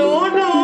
Dulu.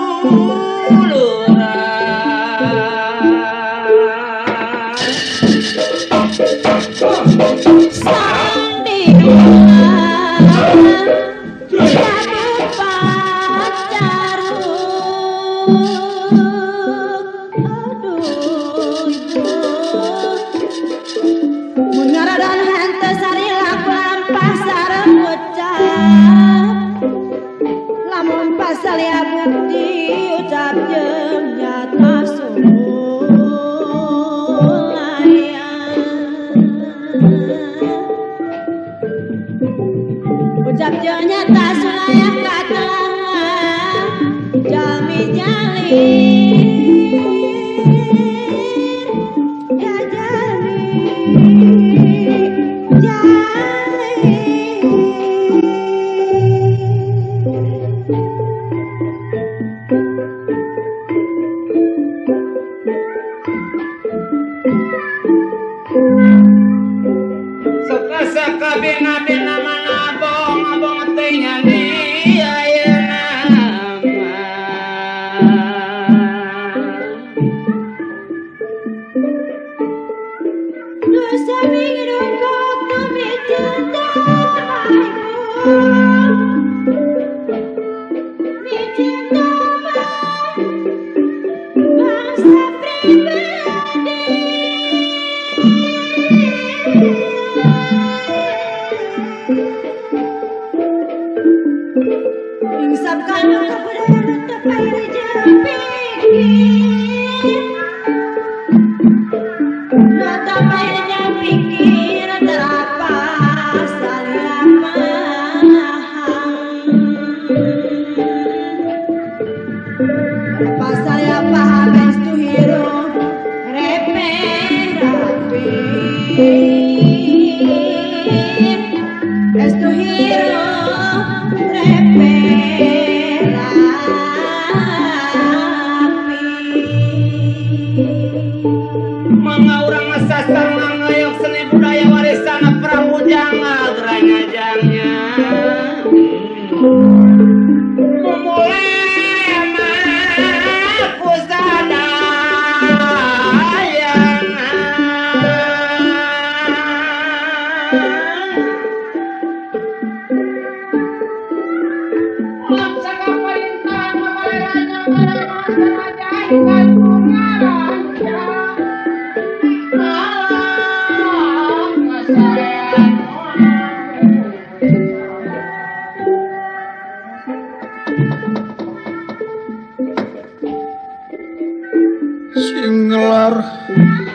Singlar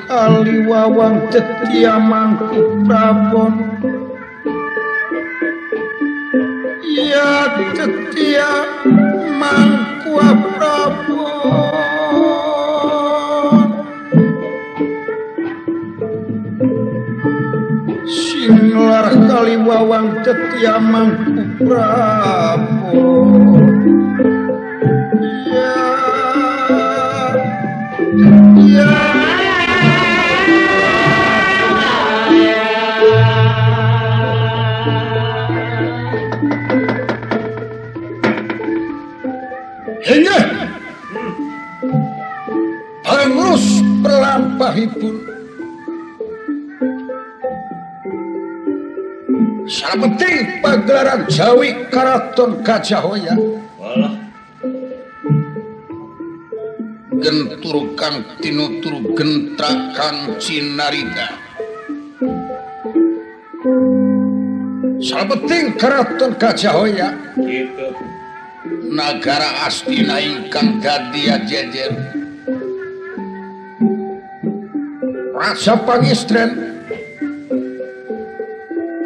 aliwawang tetia mangku prabon, ya tetia mangku prabon. Singlar kaliwawang tetia mangku prabon, ya ya. Hingga pangurus perlampahipun sabeting pagelaran Jawi Karaton Gajahwaya. Gentur kang tinutur gentra kang cinarita. Sabeting Karaton Gajahwaya gitu. Nagara Astina ingkang dadi ajejer. Raja Pangistren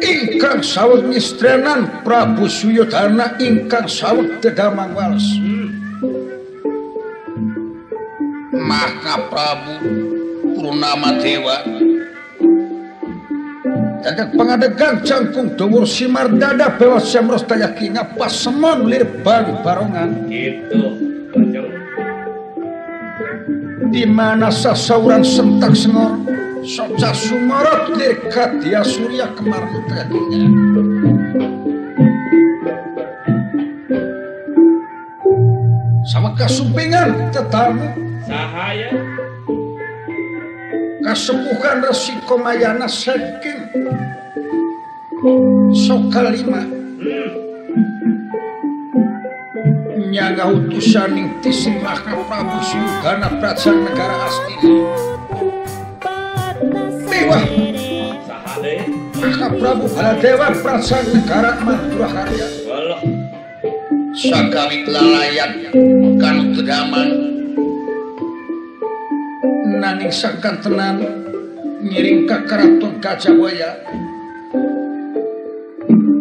ingkang saweg ngistrenan Prabu Suyodana ingkang saweg dedamang wales. Maka Prabu Purnama Dewa dadak pangadegan jangkung dhuwur simar dada bewas semros daya kinga pasemon lirban barongan gitu. Di mana sasauran sentak sengor soca sumarot lir kadya surya kemar mutrakinya. Sama kasumpingan tetamu sahaya Kasepuhan Resi Komayana saking Sokalima. Nyangga utusaning ti Sri Mahaprabu Suyudana Praja Negara Astina. Dewa Mahaprabu Baladewa Praja Negara Madura Karya. Sakawit lalayan kanu tedaman naning sakantenan ngiring ka karaton Gajah Waya.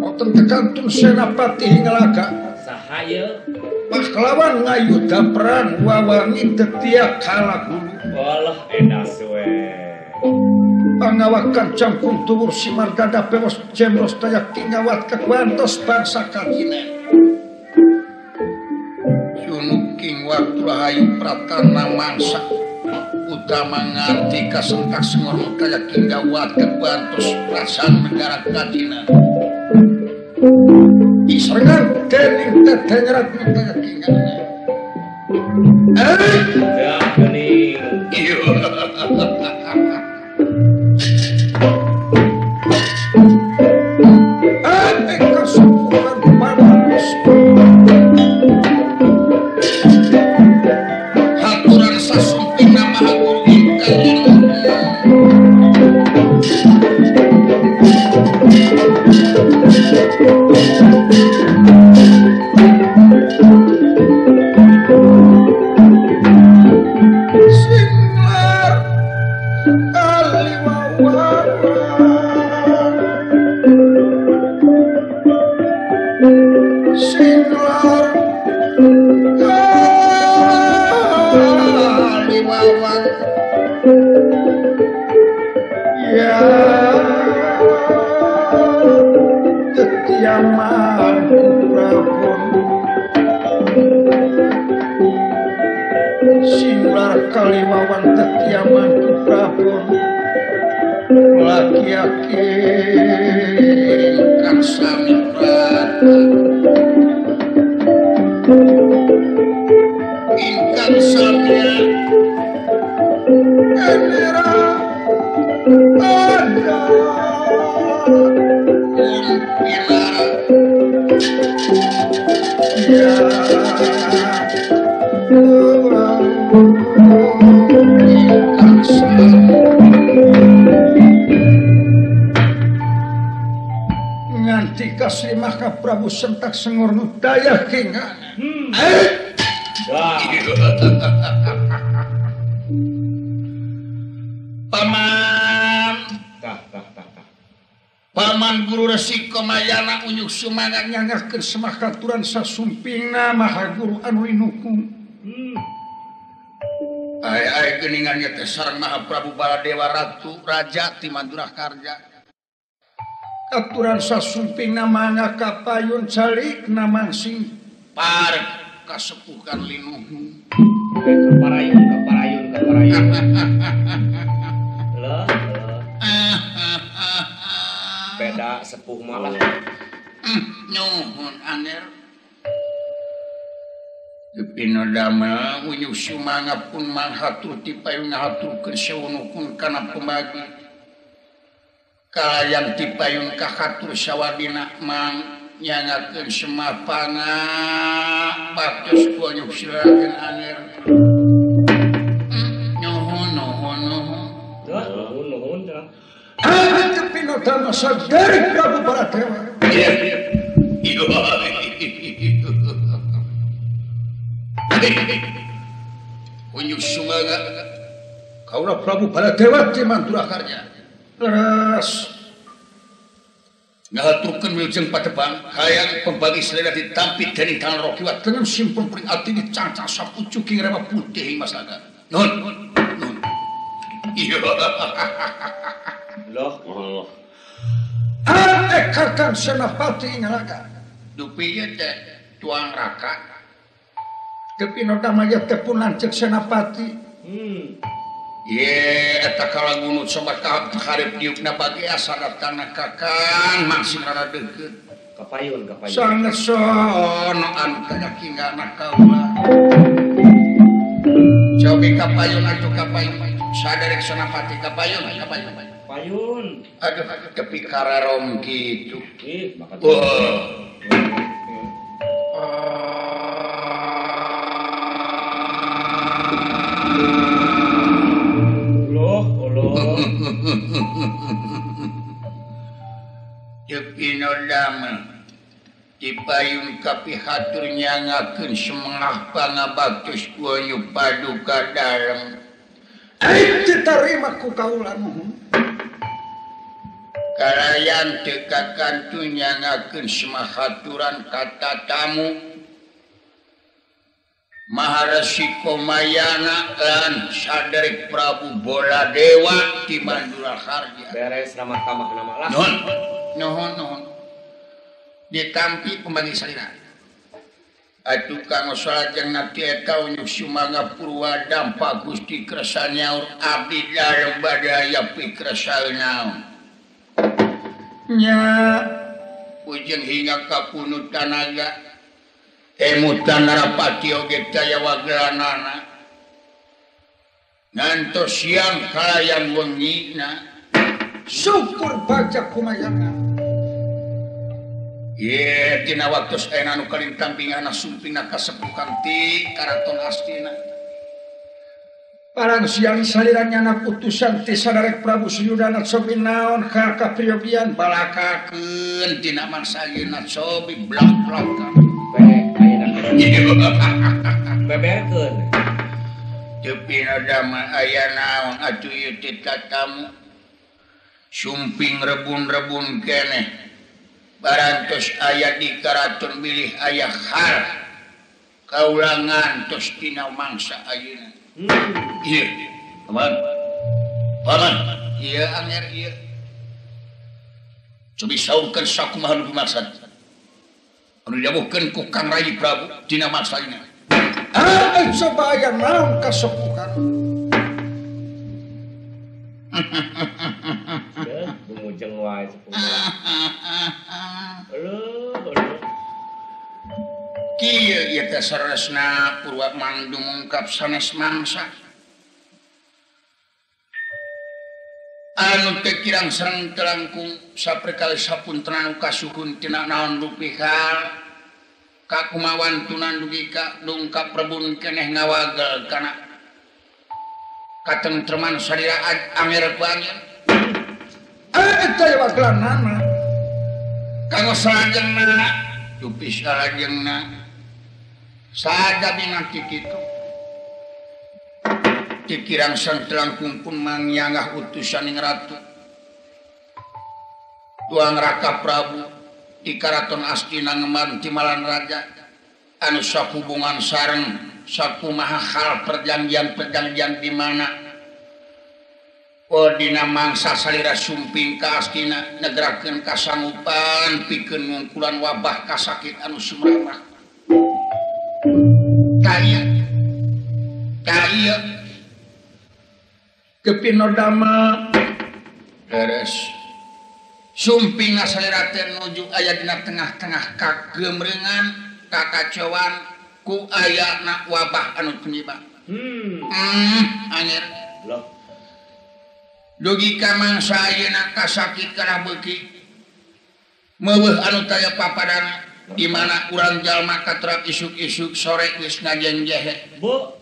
Wonten tekantun Senapati Hingelaga. Saha ieu? Pahlawan ngayuda perang wawangi tetia kalagulu. Walah edas we. Pangawakan jangkung tuwur simar ganda pewos jemros daya kingawat kekuantos bangsa kagina. Yunuking waktu rahayu pratana mangsa utama nganti kasentak sengor kaya kingawat kekuantos perasaan negara kagina. Iserengan dening tedengerat kaya kingawat. Ya gening. Iya. Haturan sasumping nama guru ingkang linuhun. Singlar kaliwawan singlar kaliwawan ya tetiaman prabon singlar kaliwawan tetiaman prabon laki-laki ingkang sami prata ingkang sami enera ada pinara ya ingkang sami ngantika Sri Mahaprabu sentak sengor nudaya kingana. Paman Paman Guru Resi Komayana unyuk sumangat nyangakeun semah katuran sasumpingna Maha Guru anu linukung. Ai ai geuningan ieu teh sareng Mahaprabu Baladewa Ratu Raja ti Madura Karya. Aturan sasumpingna mangga kapayun calik namangsing parek kasepuhan linuhun. Kaparayun kaparayun kaparayun. Loh, beda sepuh malah. Nyuhun anger. Dipino damel unyuk sumanga pun manghatur tipayun ngahaturkeun sewunukun kana pembagi. Kalayan tipayun kahatur sawadina mang nyangakeun semah panga baktos kunyuk silakeun anger. Nyuhun nuhun nuhun. Nuhun nuhun cenah. Dipino damel sagari Prabu Baladewa. Iya. Unyuk sumanga kaula Prabu Baladewa ti Madura Karya. Leres ngahaturkeun wilujeng padebang hayang pembagi selera ditampi dening Tangan Rokiwa dengan simpun pring ati dicangcang sapucuking rewa putih ing Mas Laga. Nuhun. Nuhun. Iya. Loh, Allah. Ate kakang Senapati ing Laga. Dupi ieu teh tuang raka. Depi nodamaya teh pun lanceuk Senapati. Ye eta kalagunut sobat karep diukna bagi asa datangna kakang mangsing rada deukeut. Kapayun kapayun. Sanget sono anu teh kinggana kaula. Cobi kapayun atuh kapayun. Saderek Senapati kapayun kapayun. Payun. Aduh tepi kararom kitu. Ih, bakat. Wah. Loh, Allah. Tepi nodama dipayun kapihatur nyangakeun semengah pangabaktos ku paduka dalem. Aing ditarima ku kaula nuhun. Kalayan teu kakantu nyangakeun semahaturan kata tamu Maharesi Komayana lan Saderek Prabu Boladewa di Mandura Harja. Beres ramah tamah nama lah. Nuhun, nuhun, nuhun. Ditampi pembagi salira. Atuh kang salajengna ti eta unyuk sumangga purwa dampa Gusti kersa nyaur abdi dalem badaya pikersa naon. Nya ujeng hingga kapunu tanaga. Emutan Narapati oge daya wagelanana ngantos siang kalayan wengina syukur baca kumayana. Ye dina waktu ayeuna anu kalintang bingana sumpingna kasepuhan ti Karaton Astina. Parang siang salira nyana putusan ti saderek Prabu Suyudana cobi naon ka kapriyogian balakakeun dina mangsa ayeuna cobi blak-blakan. Beberkeun. Tepi nadama aya naon atuh ieu teh tatamu. Sumping rebun-rebun keneh. Barantos aya di karaton bilih aya hal. Kaulangan tos dina mangsa ayeuna. Ieu, paman. Paman, ieu anger ieu. Cobi saurkeun sakumaha nu dimaksud. Anu didabuhkeun ku Kang Rayi Prabu dina mangsa ayeuna. Ah, coba aya naon kasepuhan. Deuh, bumujeng wae sepuh. Aduh, aduh. Kieu ieu teh saresna purwa mangdumungkap sanes mangsa. Anu teu kirang sareng telangkung saprekali sapunten anu kasuhun tina naon rupi hal kakumawan tunan dugi ka dungkap rebun keneh ngawagel kana katentreman salira anger ku anjeun. Eta ye wagelanana kanggo salajengna dupi salajengna sada binati kitu dikirang sang telangkung pun mangyangah utusan ing ratu tuang Raka Prabu di Karaton Astina ngeman Timalan Raja anu sahubungan sareng sakumaha hal perjanjian-perjanjian di mana oh dina mangsa salira sumping ka Astina negerakeun kasangupan pikeun ngungkulan wabah kasakit anu sumrambah. Tah ieu Kepinodama beres sumping salira teh nuju aya dina tengah-tengah kagemrengan kakacauan ku ayana wabah anu tumiba. Anjir. Loh. Dugi ka mangsa ayeuna kasakit kana beuki. Meuweuh anu taya papadana di mana urang jalma katrap isuk-isuk sore geus ngajenjehe. Bu.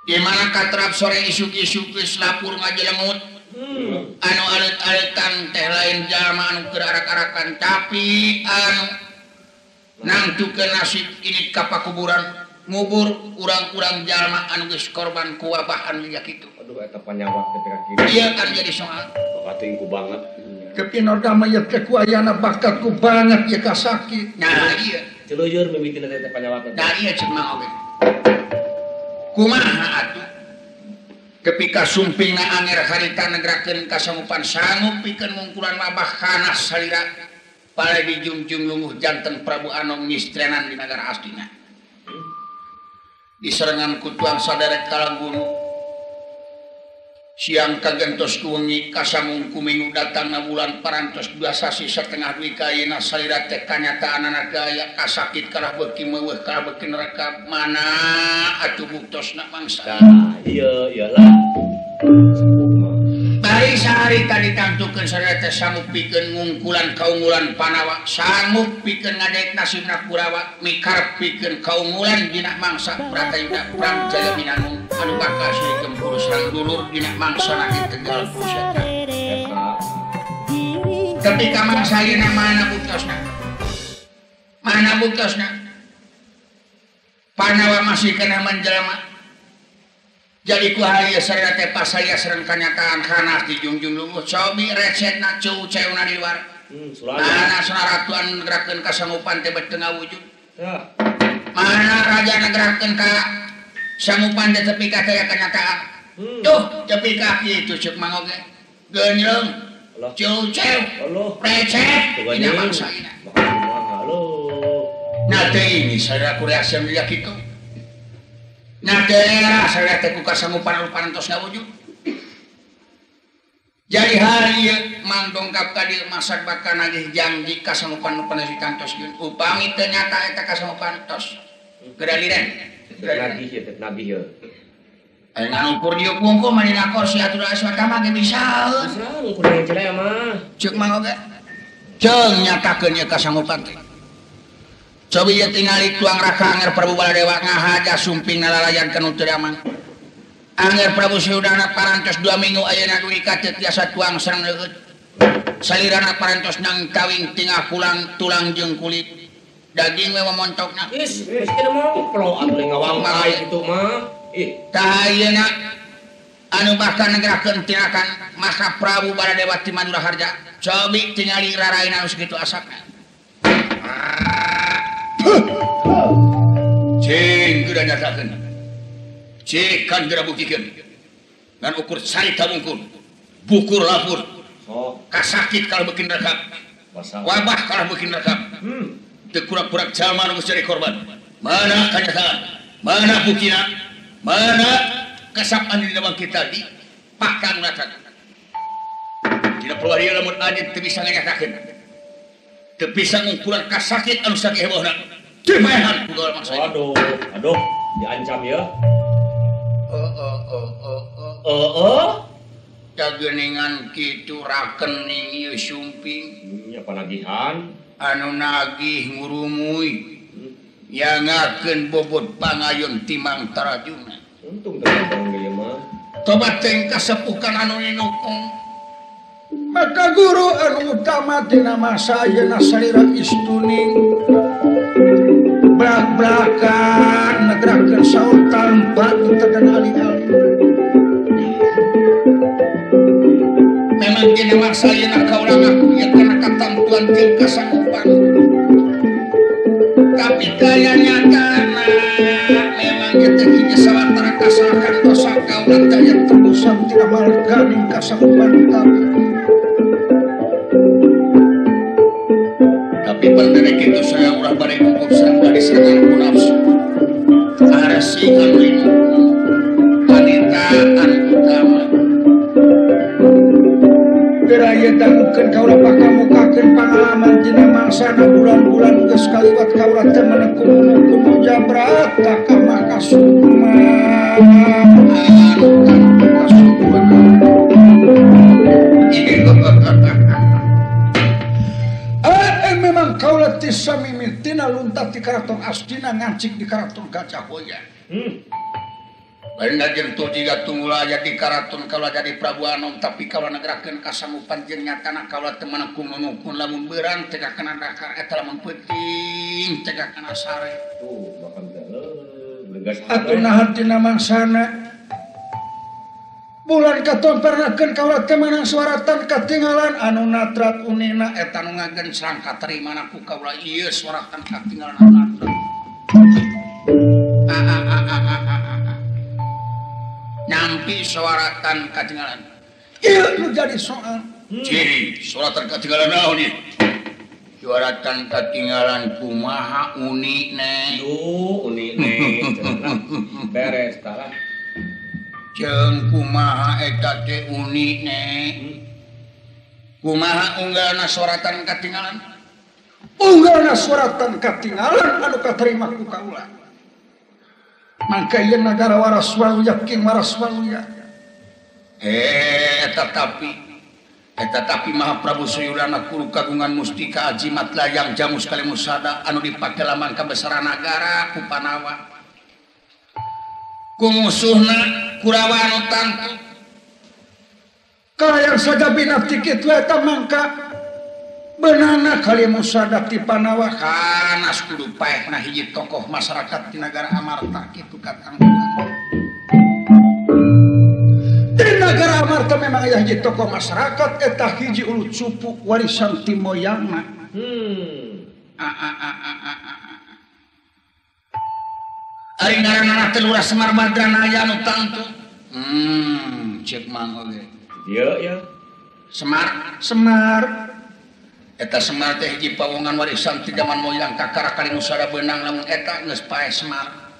Di mana katrap sore isuk-isuk geus lapur ngajelengut. Anu alit-alitan teh lain jalma anu keur arak-arakan tapi anu nangtukeun nasib ini ka pakuburan ngubur urang-urang jalma anu geus korban ku wabah anu liak kitu. Aduh eta panyawat teh ka kitu. Ieu kan jadi soal. Bakat ku banget. Kepinodama ieu teh ku ayana bakat ku banget ieu kasakit. Nah ieu. Celuyur mimitina teh panyawat. Nah ieu ceuk mang oge. Kumaha atuh? Ketika sumpingna anger harita negrakeun kasangupan sanggup pikeun ngungkulan wabah kana salira pale dijungjung lungguh janten Prabu Anom ngistrenan di nagara Astina. Diserengan ku tuang saderek Kalagunu. Siang kagentos ku wengi kasamung ku minggu datangna bulan parantos 2 sasi setengah duwi ka ayeuna salira teh kanyataanana gaya kasakit kalah beuki meuweuh kalah beuki neraka mana atuh buktosna mangsa. Tah ieu ieulah. Bari sehari tadi tangtukeun salira teh sanggup pikeun ngungkulan kaunggulan Panawa, sanggup pikeun ngadaek nasibna Kurawa, mikarep pikeun kaunggulan dina mangsa Bratayuda Perang Jaya Binangun anu bakal silih gempur sareng dulur dina mangsa di Tegal Pusaka. Ketika mangsa ayeuna mana buktosna? Mana buktosna? Panawa masih kena menjelma. Jadi ku hari sareng teh pasaya sareng kanyataan hanas dijungjung luhur cobi recetna ceu ceuna di luar. Mana ratu anu ngerakeun kasanggupan teh bet teu ngawujud. Mana raja ngerakeun ka sanggupan teh tepi ka teh kanyataan. Tuh tepi ka kitu ceuk mang oge. Geunyeung ceu ceu recet dina mangsa ina. Nah teh ini sareng kureasem dia kitu. Nah daerah saya teh ku kasanggupan anu parantos ngawujud. Jadi hari ieu mang dongkap ka dieu masak bakal nagih janji kasanggupan nu parantos ditantoskeun. Upami teu nyata eta kasanggupan tos. Gedaliran. Nagih ieu teh nagih ieu. Aya ngukur dieu kungku mah dina kursi atuh aswatama ge bisa. Bisa ngukur jelema mah. Ceuk mang oge. Ceung nyatakeun ieu kasanggupan teh. Cobi ieu tingali tuang raka Anger Prabu Baladewa ngahaja sumping nalalayan ka nu teu damang. Anger Prabu Suyudana parantos 2 minggu ayeuna dugi ka teu tiasa tuang sareng leueut. Salirana parantos nang kawing tingah pulang tulang jeung kulit. Daging we momontokna. Geus, geus kena mongplo atuh ngawangkai kitu mah. Ih, tah ayeuna anu bahkan ngerakeun tinakan maka Prabu Baladewa ti Madura Harja. Cobi tingali raraina anu sakitu asapna. Cing geura nyatakeun. Cing kan geura buktikeun. Ngan ukur carita mungkur. Bukur lapur. Kasakit kalau bikin rekap. Wabah kalau bikin rekap. Teu kurang-kurang jalma nu geus jadi korban. Mana kanyataan? Mana buktina? Mana kasapan di dalam kita di pakan ngatakan. Tidak perlu ieu lamun anjeun teu bisa nganyatakeun. Teu bisa ngungkulan kasakit anu sakieu hebohna. Dimaehan ku gaul mangsa. Aduh, aduh, diancam ya. Kageningan kitu rakening ieu sumping. Nya panagihan anu nagih ngurumuy. Yangakeun bobot pangayun timang tarajuna. Untung teh ieu mah. Tobat teh kasepuhkan anu ninukung. Maka guru anu utama dina masa ayeuna salira istuning brak-brakan negrakeun saur tanpa tekan alih-alih. Memang dina masa ayeuna kaula ngaku ieu kana katamtuan jeung kasanggupan. Tapi kaya nyatana memang ieu teh hiji sawatara kasalahan dosa kaula teh aya tebusan tina marganing kasanggupan tapi tapi bener kitu saya ulah bade ngukup sareng ulah diserangan ku nafsu. Aresi anu linukung wanita anu utama. Geura ieu dangukeun kaula pakamukakeun pangalaman dina mangsana bulan-bulan geus kaliwat kaula teh menekung kudu jabrata ka makasukma. Anu tanpa kasukma. Memang kaula ti samimitina luntat di karaton Astina ngancik di karaton Gajah Waya. Lain jeung tuh jiga tunggul aya di karaton kaula jadi Prabu Anom tapi kaula negerakeun kasanggupan jeung nyatana kaula teu menekung nunukun lamun beurang teh kana dakar eta lamun peuting teh kana sare. Tuh makan teh legas. Atuh naha dina mangsana bulan katompernakeun kaula teh meunang suaratan katinggalan anu natrat unina eta nu ngagencrang katerimana ku kaula ieu suaratan katinggalan anu natrat. Nyampi suaratan katinggalan. Ieu nu jadi soal. Ciri suaratan katinggalan naon ieu? Suaratan katinggalan kumaha uni ne? Duh, uni ne. Beres tah. Jeung kumaha eta teh uni ne? Kumaha unggalna soratan katingalan? Unggalna soratan katingalan anu katarima ku kaula. Mangka ieu nagara waras waluya king waras waluya. Tetapi Mahaprabu Suyudana kudu kagungan mustika ajimat layang jamus kalimusada anu dipake laman kabesaran nagara ku Panawa. Ku musuhna Kurawa anu tangtu. Kalayang sajabina ti kitu eta mangka beunana kalimusada ti Panawa kanas kudu paehna hiji tokoh masyarakat di nagara Amarta kitu katang. Di nagara Amarta memang aya hiji tokoh masyarakat eta hiji ulu cupu warisan ti moyangna. Ari ngaranna teh Lurah Semar Badranaya anu tangtu. Ceuk Mang oge. Ieu ya. Semar, Semar. Eta Semar teh hiji pawongan warisan ti zaman moyang kakara kalimusada beunang lamun eta geus paeh Semar.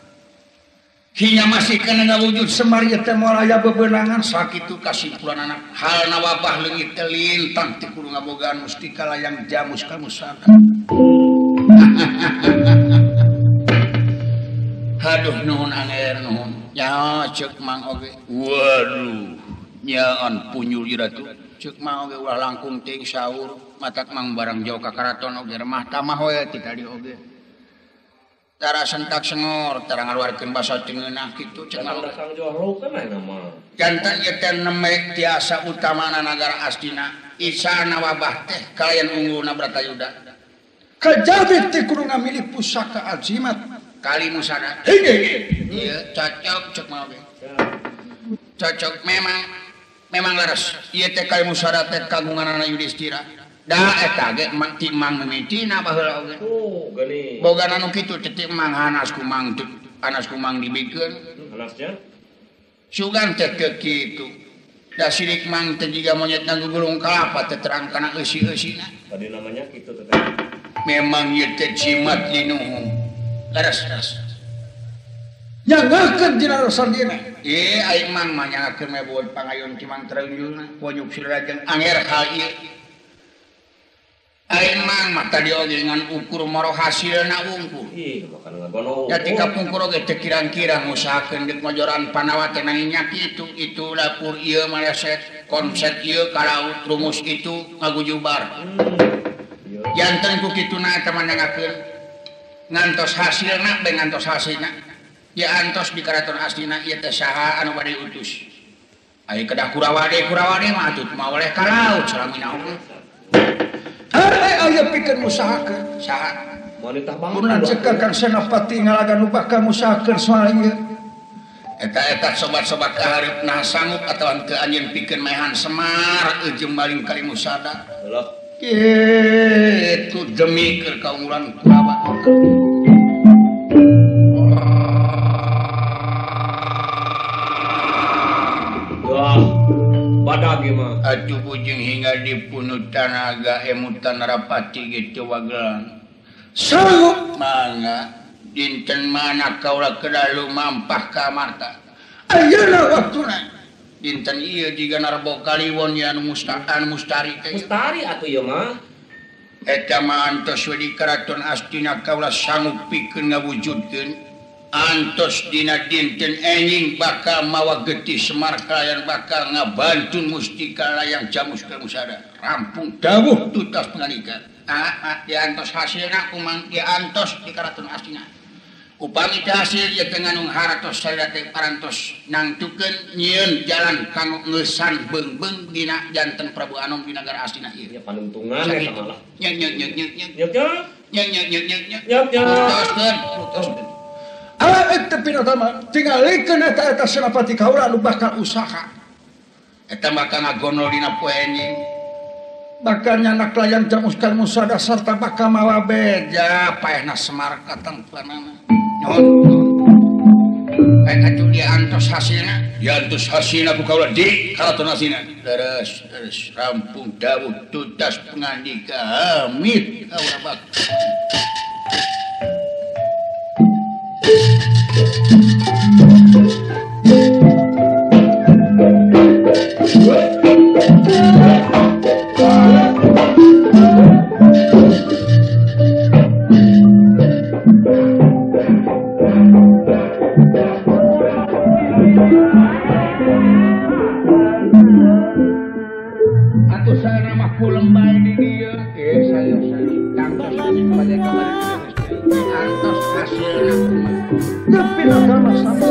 Hingga masih kena ngawujud Semar ieu teh moal aya bebeunangan sakitu kasimpulanana halna wabah leungit teh lintang ti kudu ngabogaan mustika layang jamus kamusada. Aduh nuhun anger nuhun. Nya ceuk Mang oge. Waduh, nyaan punyul ieu ratu. Ceuk Mang oge ulah langkung teuing saur, matak Mang barang jauh ka karaton oge remah tamah we ti tadi oge. Tara sentak sengor, tara ngaluarkeun basa teu ngeunah kitu ceuk Mang. Kang Johro kan aya mah. Janten ieu teh neme tiasa utamana nagara Astina. Isana wabah teh kalayan unggulna Bratayuda. Kajabi ti kudu ngamilih pusaka ajimat kalimusada. Ieu cocok ceuk Mang oge. Cocok memang leres. Ieu teh kalimusada teh kagunganana Yudhistira. Da eta ge ti Mang mimitina baheula oge. Oh, geuning. Boga anu kitu teh ti Mang hanas ku Mang teu hanas ku Mang dibikeun. Hanasnya? Sugan teh teu kitu. Da sirik Mang teh jiga monyet ngagugulung kalapa teh terang kana eusi-eusina. Tadi namanya kitu teh. Memang ieu teh jimat linuhung. Leres leres. Nyangakeun dina rasandina. Aing Mang mah nyangakeun meh buat pangayun ti Mang Treunjulna, ponyuk sirajeng anger hal ieu. Aing Mang mah tadi oge ngan ukur moro hasilna wungkul. Ih, makan ngagono. Da ti kapungkur oge teu kirang-kirang ngusahakeun deuk mojoran Panawa teh nanging nya kitu, itu dapur ieu maleset, konsep ieu ka laut, rumus itu ngagujubar. Janten ku kituna eta mah nyangakeun ngantos hasilna bae ngantos hasilna. Ya antos di karaton Astina ieu teh saha anu bade utus. Ai kedah Kurawa deui mah atuh mah oleh ka laut salamina oge. Aya pikeun ngusahakeun saha? Wanita banget. Mun lanceuk Kang Senapati ngalagan nu bakal ngusahakeun soal ieu. Eta-eta sobat-sobat kahareup sanggup atawa teu anjeun pikeun maehan Semar jeung maling kalimusada. Leuh. Kitu demi keur kaunggulan Kurawa. Wah, badag ieu mah. Atuh bujing hingga dipunut tanaga emutan rapati gitu wagelan. Sanggup mangga dinten mana kaula kedah lumampah ka Amarta. Ayeuna waktuna. Dinten ieu jiga narbo kaliwon ya anu mustaan mustari teh. Mustari atuh ieu mah. Eta mah antos we di karaton Astina kaula sanggup pikeun ngawujudkeun. Antos dina dinten enjing bakal mawa getih Semar kalayan bakal ngabantun mustika layang jamus kamusada. Rampung dawuh tutas pengalikan. Diantos hasilna kumang diantos di karaton Astina. Upami teu hasil ieu teh nganung haratos salira teh parantos nangtukeun nyieun jalan kanggo ngeusan beung-beung dina janten Prabu Anom di nagara Astina ieu. Ya panuntungan eta malah. Nya nya nya nya nya. Nya nya. Nya nya nya nya nya. Nya nya. Putuskeun, putuskeun. Ah, teu pinatama tingalikeun eta eta Senapati kaula anu bakal usaha. Eta bakal ngagonol dina poe enjing. Bakal nyanak layang jamus musada sarta bakal mawa beja paehna Semar katangtuanana. Nyuhun. Atuh diantos hasilna, diantos hasilna ku kaula di karaton Astina. Leres, leres rampung dawuh tutas pangandika amit kaula bak. Kulem bae di dieu. Sayo sayo tangtos bade kamari antos hasilna kumaha. Tapi agama sama.